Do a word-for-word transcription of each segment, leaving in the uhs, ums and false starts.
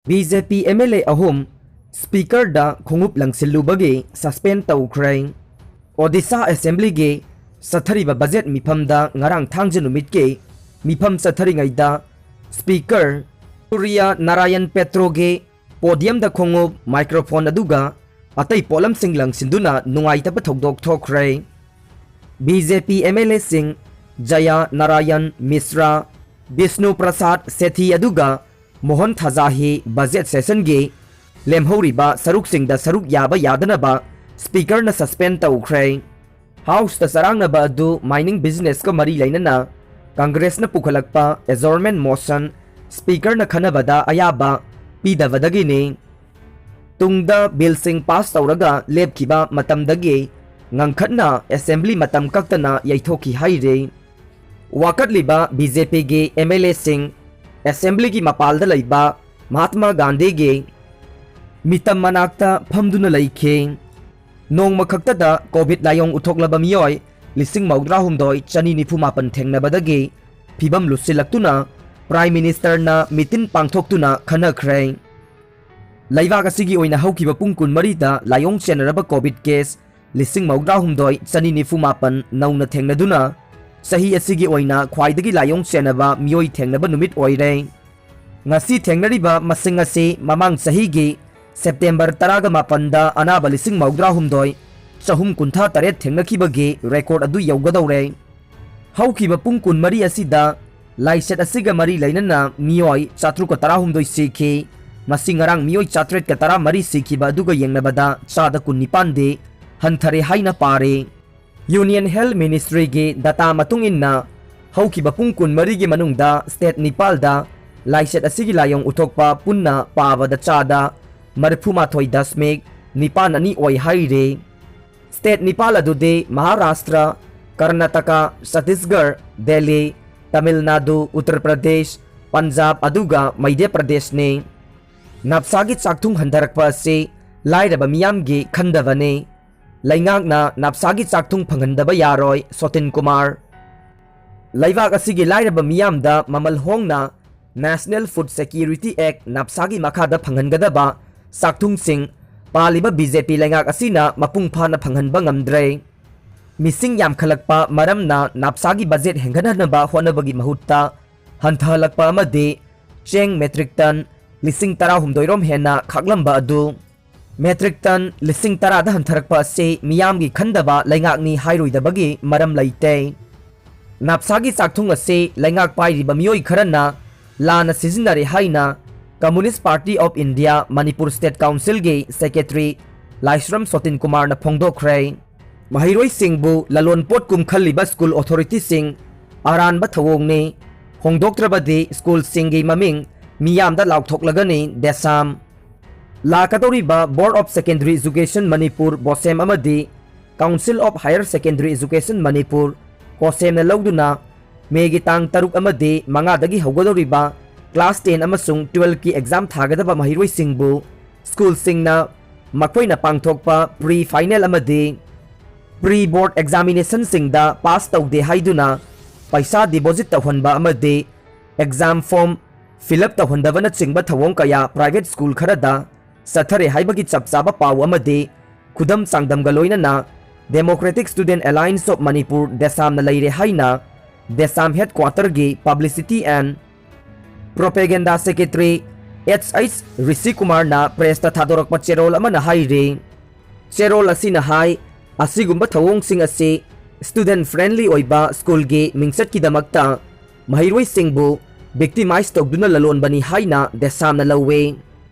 B J P M L A ꯑꯍꯨꯝ ꯁ꯭ꯄꯤꯀꯔꯗ ꯈꯣꯡꯎꯞ ꯂꯪꯁꯤꯜꯂꯨꯕꯒꯤ suspend ꯇꯧꯈ꯭ꯔꯦ꯫ ꯑꯣꯗꯤꯁꯥ ꯑꯦꯁꯦꯝꯕ꯭ꯂꯤꯒꯤ ꯆꯠꯊꯔꯤꯕ ꯕꯖꯦꯠ ꯃꯤꯐꯝꯗ ꯉꯔꯥꯡ ꯊꯥꯡꯖ ꯅꯨꯃꯤꯠꯀꯤ ꯃꯤꯐꯝ ꯆꯠꯊꯔꯤꯉꯩꯗ ꯁ꯭ꯄꯤꯀꯔ ꯁꯨꯔꯤꯌꯥ ꯅꯥꯔꯥꯌꯟ ꯄꯦꯇ꯭ꯔꯣꯒꯤ ꯄꯣꯗꯤꯌꯝꯗ ꯈꯣꯡꯎꯞ, ꯃꯥꯏꯀ꯭ꯔꯣꯐꯣꯟ ꯑꯗꯨꯒ ꯑꯇꯩ ꯄꯣꯠꯂꯝꯁꯤꯡ ꯂꯪꯁꯤꯟꯗꯨꯅ ꯅꯨꯡꯉꯥꯏꯇꯕ ꯊꯧꯗꯣꯛ ꯊꯣꯛꯈ꯭ꯔꯦ꯫ B J P M L ꯑꯦꯁꯤꯡ ꯖꯌꯥ ꯅꯥꯔꯥꯌꯟ ꯃꯤꯁ꯭ꯔꯥ, ꯕꯤꯁꯅꯨ ꯄ꯭ꯔꯁꯥꯗ ꯁꯦꯊꯤ ꯑꯗꯨꯒ ꯃꯣꯍꯟ ꯊꯥꯖꯥꯍꯤ ꯕꯖꯦꯠ ꯁꯦꯁꯟꯒꯤ ꯂꯦꯝꯍꯧꯔꯤꯕ ꯁꯔꯨꯛꯁꯤꯡꯗ ꯁꯔꯨꯛ ꯌꯥꯕ ꯌꯥꯗꯅꯕ ꯁ꯭ꯄꯤꯀꯔꯅ ꯁꯁꯄꯦꯟ ꯇꯧꯈ꯭ꯔꯦ꯫ ꯍꯥꯎꯁꯇ ꯆꯔꯥꯡꯅꯕ ꯑꯗꯨ ꯃꯥꯏꯅꯤꯡ ꯕꯤꯖꯤꯅꯦꯁꯀ ꯃꯔꯤ ꯂꯩꯅꯅ ꯀꯪꯒ꯭ꯔꯦꯁꯅ ꯄꯨꯈꯠꯂꯛꯄ ꯑꯦꯖꯣꯔꯃꯦꯟ ꯃꯣꯁꯟ ꯁ꯭ꯄꯤꯀꯔꯅ ꯈꯟꯅꯕꯗ ꯑꯌꯥꯕ ꯄꯤꯗꯕꯗꯒꯤꯅꯤ꯫ ꯇꯨꯡꯗ ꯕꯤꯜꯁꯤꯡ ꯄꯥꯁ ꯇꯧꯔꯒ ꯂꯦꯞꯈꯤꯕ ꯃꯇꯝꯗꯒꯤ ꯉꯪꯈꯠꯅ ꯑꯦꯁꯦꯝꯕ꯭ꯂꯤ ꯃꯇꯝ ꯀꯛꯇꯅ ꯌꯩꯊꯣꯛꯈꯤ ꯍꯥꯏꯔꯤ꯫ ꯋꯥꯀꯠꯂꯤꯕ ꯕꯤ ꯖꯦ ꯄꯤꯒꯤ ꯑꯦꯝ ꯑꯦꯜ ꯑꯦꯁꯤꯡ ꯑꯦꯁꯦꯝꯕ꯭ꯂꯤꯒꯤ ꯃꯄꯥꯜꯗ ꯂꯩꯕ ꯃꯍꯥꯠꯃꯥ ꯒꯥꯟꯙꯤꯒꯤ ꯃꯤꯇꯝ ꯃꯅꯥꯛꯇ ꯐꯝꯗꯨꯅ ꯂꯩꯈꯤ꯫ ꯅꯣꯡꯃ ꯈꯛꯇꯗ ꯀꯣꯚꯤꯗ ꯂꯥꯏꯑꯣꯡ ꯎꯠꯊꯣꯛꯂꯕ ꯃꯤꯑꯣꯏ ꯂꯤꯁꯤꯡ ꯃꯧꯗ꯭ꯔꯥ ꯍꯨꯝꯗꯣꯏ ꯆꯅꯤ ꯅꯤꯐꯨ ꯃꯥꯄꯟ ꯊꯦꯡꯅꯕꯗꯒꯤ ꯐꯤꯚꯝ ꯂꯨꯁꯤꯜꯂꯛꯇꯨꯅ ꯄ꯭ꯔꯥꯏꯝ ꯃꯤꯅꯤꯁꯇꯔꯅ ꯃꯤꯇꯤꯟ ꯄꯥꯡꯊꯣꯛꯇꯨꯅ ꯈꯟꯅꯈ꯭ꯔꯦ꯫ ꯂꯩꯕꯥꯛ ꯑꯁꯤꯒꯤ ꯑꯣꯏꯅ ꯍꯧꯈꯤꯕ ꯄꯨꯡ ꯀꯨꯟꯃꯔꯤꯗ ꯂꯥꯏꯑꯣꯡ ꯆꯦꯟꯅꯔꯕ ꯀꯣꯚꯤꯗ ꯀꯦꯁ ꯂꯤꯁꯤꯡ ꯃꯧꯗ꯭ꯔꯥ ꯍꯨꯝꯗꯣꯏ ꯆꯅꯤ ꯅꯤꯐꯨ ꯃꯥꯄꯟ ꯅꯧꯅ ꯊꯦꯡꯅꯗꯨꯅ ꯆꯍꯤ ꯑꯁꯤꯒꯤ ꯑꯣꯏꯅ ꯈ꯭ꯋꯥꯏꯗꯒꯤ ꯂꯥꯏꯑꯣꯡ ꯆꯦꯟꯅꯕ ꯃꯤꯑꯣꯏ ꯊꯦꯡꯅꯕ ꯅꯨꯃꯤꯠ ꯑꯣꯏꯔꯦ꯫ ꯉꯁꯤ ꯊꯦꯡꯅꯔꯤꯕ ꯃꯁꯤꯡ ꯑꯁꯤ ꯃꯃꯥꯡ ꯆꯍꯤꯒꯤ ꯁꯦꯞꯇꯦꯝꯕꯔ ꯇꯔꯥꯒ ꯃꯥꯄꯟꯗ ꯑꯅꯥꯕ ꯂꯤꯁꯤꯡ ꯃꯧꯗ꯭ꯔꯥ ꯍꯨꯝꯗꯣꯏ ꯆꯍꯨꯝ ꯀꯨꯟꯊ꯭ꯔꯥ ꯇꯔꯦꯠ ꯊꯦꯡꯅꯈꯤꯕꯒꯤ ꯔꯦꯀꯣꯔꯗ ꯑꯗꯨ ꯌꯧꯒꯗꯧꯔꯦ꯫ ꯍꯧꯈꯤꯕ ꯄꯨꯡ ꯀꯨꯟꯃꯔꯤ ꯑꯁꯤꯗ ꯂꯥꯏꯆꯠ ꯑꯁꯤꯒ ꯃꯔꯤ ꯂꯩꯅꯅ ꯃꯤꯑꯣꯏ ꯆꯥꯇ꯭ꯔꯨꯛꯀ ꯇꯔꯥꯍꯨꯝꯗꯣꯏ ꯁꯤꯈꯤ꯫ ꯃꯁꯤ ꯉꯔꯥꯡ ꯃꯤꯑꯣꯏ ꯆꯥꯇ꯭ꯔꯦꯠꯀ ꯇꯔꯥꯃꯔꯤ ꯁꯤꯈꯤꯕ ꯑꯗꯨꯒ ꯌꯦꯡꯅꯕꯗ ꯆꯥꯗ ꯀꯨꯟꯅꯤꯄꯥꯟꯗꯤ ꯍꯟꯊꯔꯦ ꯍꯥꯏꯅ ꯄꯥꯔꯤ꯫ ꯌꯨꯅꯤꯌꯟ ꯍꯦꯜꯊ ꯃꯤꯅꯤꯁꯇ꯭ꯔꯤꯒꯤ ꯗꯇꯥ ꯃꯇꯨꯡ ꯏꯟꯅ ꯍꯧꯈꯤꯕ ꯄꯨꯡ ꯀꯨꯟꯃꯔꯤꯒꯤ ꯃꯅꯨꯡꯗ ꯁ꯭ꯇꯦꯠ ꯅꯤꯄꯥꯜꯗ ꯂꯥꯏꯆꯠ ꯑꯁꯤꯒꯤ ꯂꯥꯏꯑꯣꯡ ꯎꯠꯊꯣꯛꯄ ꯄꯨꯟꯅ ꯄꯥꯕꯗ ꯆꯥꯗ ꯃꯔꯤꯐꯨꯃꯥꯊꯣꯏ ꯗꯁꯃꯤꯛ ꯅꯤꯄꯥꯟ ꯑꯅꯤ ꯑꯣꯏ ꯍꯥꯏꯔꯤ꯫ ꯁ꯭ꯇꯦꯠ ꯅꯤꯄꯥꯜ ꯑꯗꯨꯗꯤ ꯃꯍꯥꯔꯥꯁꯇ꯭ꯔ, ꯀꯔꯅꯥꯇꯀꯥ, ꯆꯇꯤꯁꯒꯔ, ꯗꯦꯜꯂꯤ, ꯇꯥꯃꯤꯜ ꯅꯥꯗꯨ, ꯎꯠꯇꯔ ꯄ꯭ꯔꯗꯦꯁ, ꯄꯟꯖꯥꯕ ꯑꯗꯨꯒ ꯃꯩꯙ꯭ꯌ ꯄ꯭ꯔꯗꯦꯁꯅꯤ꯫ ꯅꯞꯁꯥꯒꯤ ꯆꯥꯛꯊꯨꯡ ꯍꯟꯊꯔꯛꯄ ꯑꯁꯤ ꯂꯥꯏꯔꯕ ꯃꯤꯌꯥꯝꯒꯤ ꯈꯟꯗꯕꯅꯤ꯫ ꯂꯩꯉꯥꯛꯅ ꯅꯞꯁꯥꯒꯤ ꯆꯥꯛꯊꯨꯡ ꯐꯪꯍꯟꯗꯕ ꯌꯥꯔꯣꯏ, ꯁꯣꯇꯤꯟ ꯀꯨꯃꯥꯔ꯫ ꯂꯩꯕꯥꯛ ꯑꯁꯤꯒꯤ ꯂꯥꯏꯔꯕ ꯃꯤꯌꯥꯝꯗ ꯃꯃꯜ ꯍꯣꯡꯅ National Food Security Act, ꯅꯥꯞꯁꯥꯒꯤ ꯃꯈꯥꯗ ꯐꯪꯍꯟꯒꯗꯕ ꯆꯥꯛꯊꯨꯡꯁꯤꯡ ꯄꯥꯜꯂꯤꯕ ꯕꯤ ꯖꯦ ꯄꯤ ꯂꯩꯉꯥꯛ ꯑꯁꯤꯅ ꯃꯄꯨꯡ ꯐꯥꯅ ꯐꯪꯍꯟꯕ ꯉꯝꯗ꯭ꯔꯦ꯫ ꯃꯤꯁꯤꯡ ꯌꯥꯝꯈꯠꯂꯛꯄ ꯃꯔꯝꯅ ꯅꯥꯞꯁꯥꯒꯤ ꯕꯖꯦꯠ ꯍꯦꯟꯒꯠꯍꯟꯅꯕ ꯍꯣꯠꯅꯕꯒꯤ ꯃꯍꯨꯠꯇ ꯍꯟꯊꯍꯜꯂꯛꯄ ꯑꯃꯗꯤ ꯆꯦꯡ metric ton ꯂꯤꯁꯤꯡ ꯇꯔꯥꯍꯨꯝꯗꯣꯏ ꯔꯣꯝ ꯍꯦꯟꯅ ꯈꯥꯛꯂꯝꯕ ꯑꯗꯨ, metric ton ꯂꯤꯁꯤꯡ ꯇꯔꯥꯗ ꯍꯟꯊꯔꯛꯄ ꯑꯁꯤ ꯃꯤꯌꯥꯝꯒꯤ ꯈꯟꯗꯕ ꯂꯩꯉꯥꯛꯅꯤ ꯍꯥꯏꯔꯣꯏꯗꯕꯒꯤ ꯃꯔꯝ ꯂꯩꯇꯦ꯫ ꯅꯥꯞꯁꯥꯒꯤ ꯆꯥꯛꯊꯨꯡ ꯑꯁꯤ ꯂꯩꯉꯥꯛ ꯄꯥꯏꯔꯤꯕ ꯃꯤꯑꯣꯏ ꯈꯔꯅ ꯂꯥꯟꯅ ꯁꯤꯖꯤꯟꯅꯔꯦ ꯍꯥꯏꯅ Communist Party of India Manipur State Councilꯒꯤ Secretary ꯂꯥꯏꯁ꯭ꯔꯝ ꯁꯣꯇꯤꯟ ꯀꯨꯃꯥꯔꯅ ꯐꯣꯡꯗꯣꯛꯈ꯭ꯔꯦ꯫ ꯃꯍꯩꯔꯣꯏꯁꯤꯡꯕꯨ ꯂꯂꯣꯟ ꯄꯣꯠ ꯀꯨꯝꯈꯜꯂꯤꯕ school authorityꯁꯤꯡ ꯑꯔꯥꯟꯕ ꯊꯧꯑꯣꯡꯅꯤ, ꯍꯣꯡꯗꯣꯛꯇ꯭ꯔꯕꯗꯤ schoolꯁꯤꯡꯒꯤ ꯃꯃꯤꯡ ꯃꯤꯌꯥꯝꯗ ꯂꯥꯎꯊꯣꯛꯂꯒꯅꯤ, ꯗꯦꯁꯥꯝ꯫ ꯂꯥꯛꯀꯗꯧꯔꯤꯕ Board of Secondary Education Manipur, ꯕꯣꯁꯦꯝ, ꯑꯃꯗꯤ Council of Higher Secondary Education Manipur, ꯀꯣꯁꯦꯝꯅ ꯂꯧꯗꯨꯅ ꯃꯦꯒꯤ ꯇꯥꯡ ꯇꯔꯨꯛ ꯑꯃꯗꯤ ꯃꯉꯥꯗꯒꯤ ꯍꯧꯒꯗꯧꯔꯤꯕ class ten ꯑꯃꯁꯨꯡ twelveꯀꯤ exam ꯊꯥꯒꯗꯕ ꯃꯍꯩꯔꯣꯏꯁꯤꯡꯕꯨ schoolꯁꯤꯡꯅ ꯃꯈꯣꯏꯅ ꯄꯥꯡꯊꯣꯛꯄ pre final ꯑꯃꯗꯤ pre board examinationꯁꯤꯡꯗ pass ꯇꯧꯗꯦ ꯍꯥꯏꯗꯨꯅ ꯄꯩꯁꯥ deposit ꯇꯧꯍꯟꯕ ꯑꯃꯗꯤ exam form fill up ꯇꯧꯍꯟꯗꯕꯅꯆꯤꯡꯕ ꯊꯧꯑꯣꯡ ꯀꯌꯥ private school ꯈꯔꯗ ꯆꯠꯊꯔꯦ ꯍꯥꯏꯕꯒꯤ ꯆꯞ ꯆꯥꯕ ꯄꯥꯎ ꯑꯃꯗꯤ ꯈꯨꯗꯝ ꯆꯥꯡꯗꯝꯒ ꯂꯣꯏꯅꯅ Democratic Student Alliance of Manipur, ꯗꯦꯁꯥꯝꯅ ꯂꯩꯔꯦ ꯍꯥꯏꯅ ꯗꯦꯁꯥꯝ headquarterꯒꯤ Publicity and Propaganda Secretary H H ꯔꯤꯁꯤ ꯀꯨꯃꯥꯔꯅ pressꯇ ꯊꯥꯗꯣꯔꯛꯄ ꯆꯦꯔꯣꯜ ꯑꯃꯅ ꯍꯥꯏꯔꯤ꯫ ꯆꯦꯔꯣꯜ ꯑꯁꯤꯅ ꯍꯥꯏ, ꯑꯁꯤꯒꯨꯝꯕ ꯊꯧꯑꯣꯡꯁꯤꯡ ꯑꯁꯤ student friendly ꯑꯣꯏꯕ schoolꯒꯤ ꯃꯤꯡꯆꯠꯀꯤꯗꯃꯛꯇ ꯃꯍꯩꯔꯣꯏꯁꯤꯡꯕꯨ victimize ꯇꯧꯗꯨꯅ ꯂꯂꯣꯟꯕꯅꯤ ꯍꯥꯏꯅ ꯗꯦꯁꯥꯝꯅ ꯂꯧꯏ꯫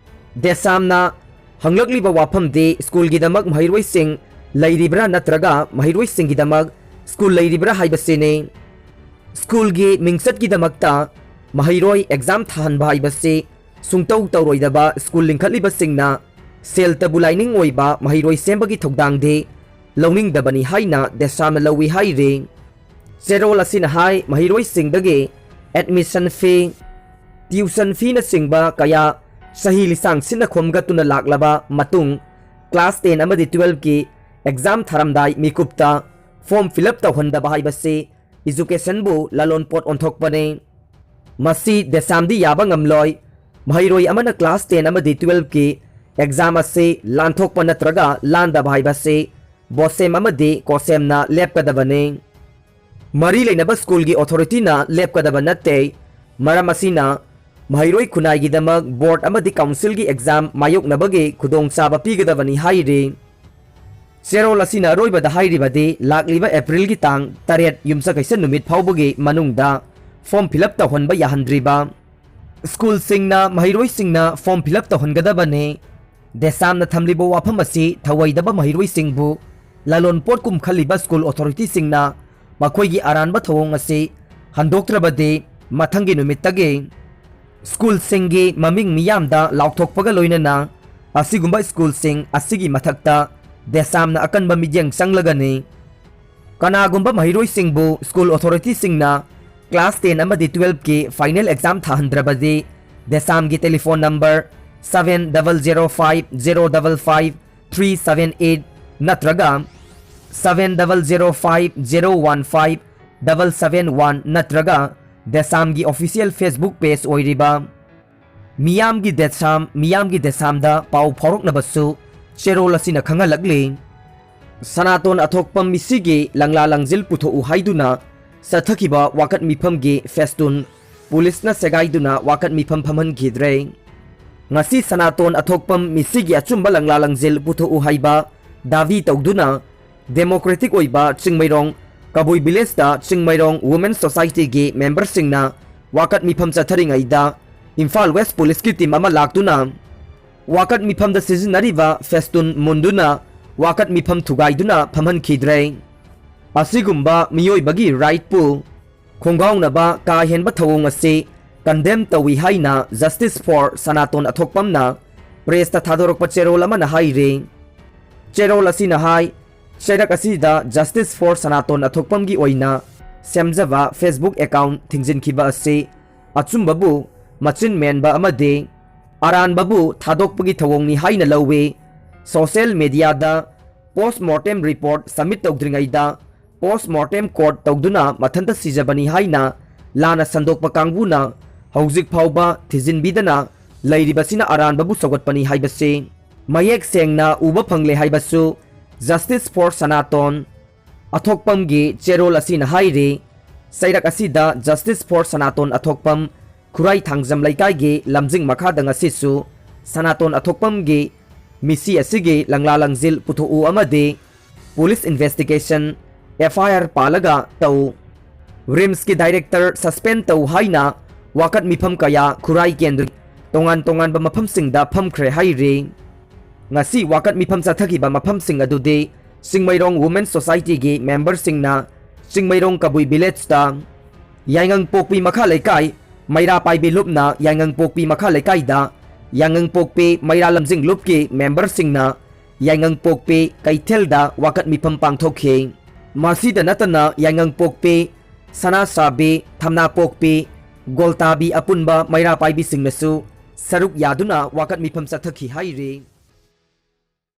ꯗꯦꯁꯥꯝꯅ ꯍꯪꯂꯛꯂꯤꯕ ꯋꯥꯐꯝꯗꯤ schoolꯒꯤꯗꯃꯛ ꯃꯍꯩꯔꯣꯏꯁꯤꯡ ꯂꯩꯔꯤꯕ꯭ꯔꯥ ꯅꯠꯇ꯭ꯔꯒ ꯃꯍꯩꯔꯣꯏꯁꯤꯡꯒꯤꯗꯃꯛ school ꯂꯩꯔꯤꯕ꯭ꯔꯥ ꯍꯥꯏꯕꯁꯤꯅꯤ꯫ Schoolꯒꯤ ꯃꯤꯡꯆꯠꯀꯤꯗꯃꯛꯇ ꯃꯍꯩꯔꯣꯏ exam ꯊꯥꯍꯟꯕ ꯍꯥꯏꯕꯁꯤ ꯁꯨꯡꯇꯧ ꯇꯧꯔꯣꯏꯗꯕ school ꯂꯤꯡꯈꯠꯂꯤꯕꯁꯤꯡꯅ ꯁꯦꯜꯇꯕꯨ ꯂꯥꯏꯅꯤꯡ ꯑꯣꯏꯕ ꯃꯍꯩꯔꯣꯏ ꯁꯦꯝꯕꯒꯤ ꯊꯧꯗꯥꯡꯗꯤ ꯂꯧꯅꯤꯡꯗꯕꯅꯤ ꯍꯥꯏꯅ ꯗꯦꯁꯥꯝꯅ ꯂꯧꯏ ꯍꯥꯏꯔꯤ꯫ ꯆꯦꯔꯣꯜ ꯑꯁꯤꯅ ꯍꯥꯏ, ꯃꯍꯩꯔꯣꯏꯁꯤꯡꯗꯒꯤ admission fee, tuition feeꯅꯆꯤꯡꯕ ꯀꯌꯥ ꯆꯍꯤ ꯂꯤꯁꯥꯡ ꯁꯤꯠꯅ ꯈꯣꯝꯒꯠꯇꯨꯅ ꯂꯥꯛꯂꯕ ꯃꯇꯨꯡ class ten ꯑꯃꯗꯤ twelveꯀꯤ exam ꯊꯥꯔꯝꯗꯥꯏ ꯃꯤꯀꯨꯞꯇ form fill up ꯇꯧꯍꯟꯗꯕ ꯍꯥꯏꯕꯁꯤ educationꯕꯨ ꯂꯂꯣꯟꯄꯣꯠ ꯑꯣꯟꯊꯣꯛꯄꯅꯤ꯫ ꯃꯁꯤ ꯗꯦꯁꯥꯝꯗꯤ ꯌꯥꯕ ꯉꯝꯂꯣꯏ꯫ ꯃꯍꯩꯔꯣꯏ ꯑꯃꯅ class ten ꯑꯃꯗꯤ twelve ꯀꯤ exam ꯑꯁꯤ ꯂꯥꯟꯊꯣꯛꯄ ꯅꯠꯇ꯭ꯔꯒ ꯂꯥꯟꯗꯕ ꯍꯥꯏꯕꯁꯤ ꯕꯣꯁꯦꯝ ꯑꯃꯗꯤ ꯀꯣꯁꯦꯝꯅ ꯂꯦꯞꯀꯗꯕꯅꯤ꯫ ꯃꯔꯤ ꯂꯩꯅꯕ school ꯒꯤ authority ꯅ ꯂꯦꯞꯀꯗꯕ ꯅꯠꯇꯦ꯫ ꯃꯔꯝ ꯑꯁꯤꯅ, ꯃꯍꯩꯔꯣꯏ ꯈꯨꯟꯅꯥꯏꯒꯤꯗꯃꯛ board ꯑꯃꯗꯤ council ꯒꯤ exam ꯃꯥꯌꯣꯛꯅꯕꯒꯤ ꯈꯨꯗꯣꯡꯆꯥꯕ ꯄꯤꯒꯗꯕꯅꯤ ꯍꯥꯏꯔꯤ꯫ ꯆꯦꯔꯣꯜ ꯑꯁꯤꯅ ꯑꯔꯣꯏꯕꯗ ꯍꯥꯏꯔꯤꯕꯗꯤ, ꯂꯥꯛꯂꯤꯕ April ꯒꯤ ꯇꯥꯡ ꯇꯔꯦꯠ ꯌꯨꯝꯁꯀꯩꯁ ꯅꯨꯃꯤꯠ ꯐꯥꯎꯕꯒꯤ ꯃꯅꯨꯡꯗ form fill up ꯇꯧꯍꯟꯕ ꯌꯥꯍꯟꯗ꯭ꯔꯤꯕ school ꯁꯤꯡꯅ ꯃꯍꯩꯔꯣꯏꯁꯤꯡꯅ form fill up ꯇꯧꯍꯟꯒꯗꯕꯅꯤ꯫ ꯗꯦꯁꯥꯝꯅ ꯊꯝꯂꯤꯕ ꯋꯥꯐꯝ ꯑꯁꯤ ꯊꯧꯑꯣꯏꯗꯕ ꯃꯍꯩꯔꯣꯏꯁꯤꯡꯕꯨ ꯂꯂꯣꯟ ꯄꯣꯠ ꯀꯨꯝꯈꯜꯂꯤꯕ school authority ꯁꯤꯡꯅ ꯃꯈꯣꯏꯒꯤ ꯑꯔꯥꯟꯕ ꯊꯧꯑꯣꯡ ꯑꯁꯤ ꯍꯟꯗꯣꯛꯇ꯭ꯔꯕꯗꯤ, ꯃꯊꯪꯒꯤ ꯅꯨꯃꯤꯠꯇꯒꯤ school ꯁꯤꯡꯒꯤ ꯃꯃꯤꯡ ꯃꯤꯌꯥꯝꯗ ꯂꯥꯎꯊꯣꯛꯄꯒ ꯂꯣꯏꯅꯅ ꯑꯁꯤꯒꯨꯝꯕ school ꯁꯤꯡ ꯑꯁꯤꯒꯤ ꯃꯊꯛꯇ ꯗꯦꯁꯥꯝꯅ ꯑꯀꯟꯕ ꯃꯤꯠꯌꯦꯡ ꯆꯪꯂꯒꯅꯤ꯫ ꯀꯅꯥꯒꯨꯝꯕ ꯃꯍꯩꯔꯣꯏꯁꯤꯡꯕꯨ school authority ꯁꯤꯡꯅ class ten ꯑꯃꯗꯤ twelve ꯀꯤ final exam ꯊꯥꯍꯟꯗ꯭ꯔꯕꯗꯤ, ꯗꯦꯁꯥꯝꯒꯤ telephone number seven double zero five zero double five three seven eight ꯅꯠꯇ꯭ꯔꯒ seven double zero five zero one five double seven one ꯅꯠꯇ꯭ꯔꯒ ꯗꯦꯁꯥꯝꯒꯤ official Facebook page ꯑꯣꯏꯔꯤꯕ ꯃꯤꯌꯥꯝꯒꯤ ꯗꯦꯁꯥꯝ, ꯃꯤꯌꯥꯝꯒꯤ ꯗꯦꯁꯥꯝꯗ ꯄꯥꯎ ꯐꯥꯎꯔꯛꯅꯕꯁꯨ ꯆꯦꯔꯣꯜ ꯑꯁꯤꯅ ꯈꯪꯍꯜꯂꯛꯂꯤ꯫ ꯁꯅꯥꯇꯣꯟ ꯑꯊꯣꯛꯄꯝ ꯃꯤꯁꯤꯒꯤ ꯂꯪꯂꯥ ꯂꯪꯖꯤꯜ ꯄꯨꯊꯣꯛꯎ ꯍꯥꯏꯗꯨꯅ ꯆꯠꯊꯈꯤꯕ ꯋꯥꯀꯠ ꯃꯤꯐꯝꯒꯤ ꯐꯦꯁꯇꯨꯟ ꯄꯨꯂꯤꯁꯅ ꯁꯦꯒꯥꯏꯗꯨꯅ ꯋꯥꯀꯠ ꯃꯤꯐꯝ ꯐꯝꯍꯟꯈꯤꯗ꯭ꯔꯦ꯫ ꯉꯁꯤ ꯁꯅꯥꯇꯣꯟ ꯑꯊꯣꯛꯄꯝ ꯃꯤꯁꯤꯒꯤ ꯑꯆꯨꯝꯕ ꯂꯪꯂꯥ ꯂꯪꯖꯤꯜ ꯄꯨꯊꯣꯛꯎ ꯍꯥꯏꯕ ꯗꯥꯕꯤ ꯇꯧꯗꯨꯅ democratic ꯑꯣꯏꯕ ꯆꯤꯡꯃꯩꯔꯣꯡ ꯀꯕꯨꯏ village ꯇ ꯆꯤꯡꯃꯩꯔꯣꯡ Women Society ꯒꯤ member ꯁꯤꯡꯅ ꯋꯥꯀꯠ ꯃꯤꯐꯝ ꯆꯠꯊꯔꯤꯉꯩꯗ ꯏꯝꯐꯥꯜ West ꯄꯨꯂꯤꯁꯀꯤ team ꯑꯃ ꯂꯥꯛꯇꯨꯅ ꯋꯥꯀꯠ ꯃꯤꯐꯝꯗ ꯁꯤꯖꯤꯟꯅꯔꯤꯕ ꯐꯦꯁꯇꯨꯟ ꯃꯨꯟꯗꯨꯅ ꯋꯥꯀꯠ ꯃꯤꯐꯝ ꯊꯨꯒꯥꯏꯗꯨꯅ ꯐꯝꯍꯟꯈꯤꯗ꯭ꯔꯦ꯫ ꯑꯁꯤꯒꯨꯝꯕ ꯃꯤꯑꯣꯏꯕꯒꯤ right ꯄꯨ ꯈꯣꯡꯒꯥꯎꯅꯕ ꯀꯥ ꯍꯦꯟꯕ ꯊꯧꯑꯣꯡ ꯑꯁꯤ condemn ꯇꯧꯏ ꯍꯥꯏꯅ Justice for ꯁꯅꯥꯇꯣꯟ ꯑꯊꯣꯛꯄꯝꯅ press ꯇ ꯊꯥꯗꯣꯔꯛꯄ ꯆꯦꯔꯣꯜ ꯑꯃꯅ ꯍꯥꯏꯔꯤ꯫ ꯆꯦꯔꯣꯜ ꯑꯁꯤꯅ ꯍꯥꯏ, ꯆꯩꯔꯛ ꯑꯁꯤꯗ Justice for ꯁꯅꯥꯇꯣꯟ ꯑꯊꯣꯛꯄꯝꯒꯤ ꯑꯣꯏꯅ ꯁꯦꯝꯖꯕ Facebook account ꯊꯤꯡꯖꯤꯟꯈꯤꯕ ꯑꯁꯤ ꯑꯆꯨꯝꯕꯕꯨ ꯃꯆꯤꯟ ꯃꯦꯟꯕ ꯑꯃꯗꯤ ꯑꯔꯥꯟꯕꯕꯨ ꯊꯥꯗꯣꯛꯄꯒꯤ ꯊꯧꯑꯣꯡꯅꯤ ꯍꯥꯏꯅ ꯂꯧꯏ꯫ Social media ꯗ post mortem report submit ꯇꯧꯗ꯭ꯔꯤꯉꯩꯗ post mortem court ꯇꯧꯗꯨꯅ ꯃꯊꯟꯇ ꯁꯤꯖꯕꯅꯤ ꯍꯥꯏꯅ ꯂꯥꯟꯅ ꯁꯟꯗꯣꯛꯄ ꯀꯥꯡꯕꯨꯅ ꯍꯧꯖꯤꯛ ꯐꯥꯎꯕ ꯊꯤꯖꯤꯟꯕꯤꯗꯅ ꯂꯩꯔꯤꯕꯁꯤꯅ ꯑꯔꯥꯟꯕꯕꯨ ꯁꯧꯒꯠꯄꯅꯤ ꯍꯥꯏꯕꯁꯤ ꯃꯌꯦꯛ ꯁꯦꯡꯅ ꯎꯕ ꯐꯪꯂꯦ ꯍꯥꯏꯕꯁꯨ Justice for ꯁꯅꯥꯇꯣꯟ ꯑꯊꯣꯛꯄꯝꯒꯤ ꯆꯦꯔꯣꯜ ꯑꯁꯤꯅ ꯍꯥꯏꯔꯤ꯫ ꯆꯩꯔꯛ ꯑꯁꯤꯗ Justice for ꯁꯅꯥꯇꯣꯟ ꯑꯊꯣꯛꯄꯝ ꯈꯨꯔꯥꯏ ꯊꯥꯡꯖꯝ ꯂꯩꯀꯥꯏꯒꯤ ꯂꯝꯖꯤꯡ ꯃꯈꯥꯗ ꯉꯁꯤꯁꯨ ꯁꯅꯥꯇꯣꯟ ꯑꯊꯣꯛꯄꯝꯒꯤ ꯃꯤꯁꯤ ꯑꯁꯤꯒꯤ ꯂꯪꯂꯥ ꯂꯪꯖꯤꯜ ꯄꯨꯊꯣꯛꯎ ꯑꯃꯗꯤ police investigation, F I R ꯄꯥꯜꯂꯒ ꯇꯧ꯫ RIMSꯀꯤ director suspend ꯇꯧ ꯍꯥꯏꯅ ꯋꯥꯀꯠ ꯃꯤꯐꯝ ꯀꯌꯥ ꯈꯨꯔꯥꯏ ꯀꯦꯟꯗ꯭ꯔ ꯇꯣꯉꯥꯟ ꯇꯣꯉꯥꯟꯕ ꯃꯐꯝꯁꯤꯡꯗ ꯐꯝꯈ꯭ꯔꯦ ꯍꯥꯏꯔꯤ꯫ ꯉꯁꯤ ꯋꯥꯀꯠ ꯃꯤꯐꯝ ꯆꯠꯊꯈꯤꯕ ꯃꯐꯝꯁꯤꯡ ꯑꯗꯨꯗꯤ ꯆꯤꯡꯃꯩꯔꯣꯡ Women Societyꯒꯤ memberꯁꯤꯡꯅ ꯆꯤꯡꯃꯩꯔꯣꯡ ꯀꯕꯨꯏ villageꯇ, ꯌꯥꯏꯉꯪꯄꯣꯛꯄꯤ ꯃꯈꯥ ꯂꯩꯀꯥꯏ ꯃꯩꯔꯥ ꯄꯥꯏꯕꯤ ꯂꯨꯞꯅ ꯌꯥꯏꯉꯪꯄꯣꯛꯄꯤ ꯃꯈꯥ ꯂꯩꯀꯥꯏꯗ, ꯌꯥꯏꯉꯪꯄꯣꯛꯄꯤ ꯃꯩꯔꯥ ꯂꯝꯖꯤꯡ ꯂꯨꯞꯀꯤ memberꯁꯤꯡꯅ ꯌꯥꯏꯉꯪꯄꯣꯛꯄꯤ ꯀꯩꯊꯦꯜꯗ ꯋꯥꯀꯠ ꯃꯤꯐꯝ ꯄꯥꯡꯊꯣꯛꯈꯤ꯫ ꯃꯁꯤꯗ ꯅꯠꯇꯅ ꯌꯥꯏꯉꯪꯄꯣꯛꯄꯤ, ꯁꯅꯥꯁꯥꯕꯤ, ꯊꯝꯅꯥꯄꯣꯛꯄꯤ, ꯒꯣꯜꯇꯥꯕꯤ ꯑꯄꯨꯟꯕ ꯃꯩꯔꯥ ꯄꯥꯏꯕꯤꯁꯤꯡꯅꯁꯨ ꯁꯔꯨꯛ ꯌꯥꯗꯨꯅ ꯋꯥꯀꯠ ꯃꯤꯐꯝ ꯆꯠꯊꯈꯤ ꯍꯥꯏꯔꯤ꯫